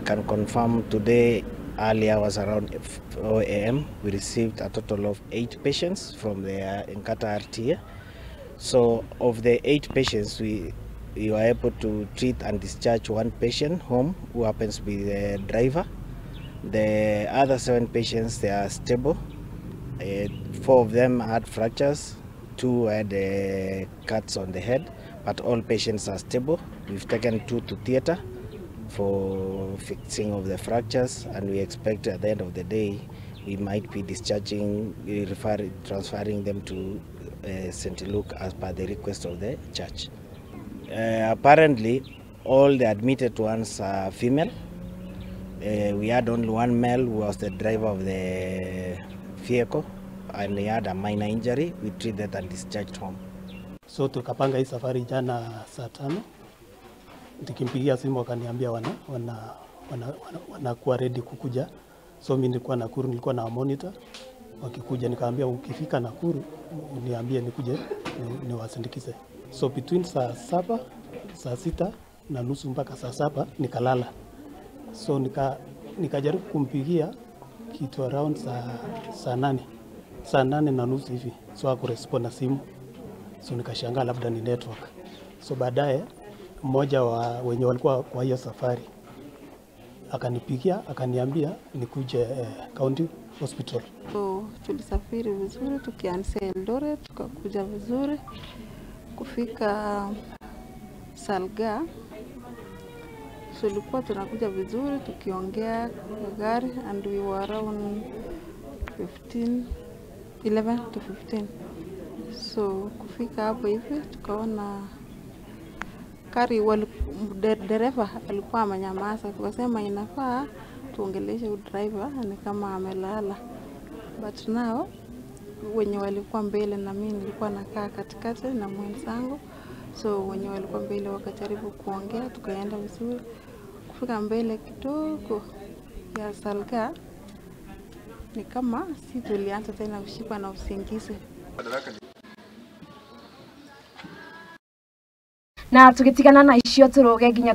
Can confirm today early hours around 4 a.m. we received a total of 8 patients from the Nkata RTA. So of the 8 patients, we were able to treat and discharge 1 patient home who happens to be the driver. The other 7 patients, they are stable. 4 of them had fractures, 2 had cuts on the head, but all patients are stable. We've taken 2 to theater for fixing of the fractures, and we expect at the end of the day we might be discharging, transferring them to St. Luke as per the request of the church. Apparently, all the admitted ones are female. We had only 1 male who was the driver of the vehicle, and he had a minor injury. We treated and discharged home. So tukapanga hii safari jana saa 5. Nikimpigia simu akaniambia wanakuwa ready kukuja. So mimi nilikuwa Nakuru, nilikuwa na monitor. Wakikuja nikaambia ukifika Nakuru uniambie nikuje niwasindikize. So between saa 7, saa 6:30 mpaka saa 7 nikalala. So nikajaribu kumpigia kitu around saa 8. Saa 8:30 hivi. So hakurespond na simu. So nikashangaa labda ni network. So baadaye mmoja wa wenye walikuwa kwa hiyo safari akanipigia akaniambia nikuje county hospital. So tulisafiri vizuri tukianzia Eldoret tukakuja vizuri kufika Salga. So tulikuwa tunakuja vizuri tukiongea kwa gari, and we were around 11 to 15. So kufika hapo hivi tukaona gari, dereva alikuwa amenyamaza, tukasema inafaa tuongeleshe driver ni kama amelala. But now wenye walikuwa mbele na mimi nilikuwa nakaa katikati na mwenzangu, so wenye walikuwa mbele wakajaribu kuongea, tukaenda vizuri. Kufika mbele kidogo ya Salga ni kama si tulianza tena kushikwa na usingizi. Na tugitigana na icio turuge nginya.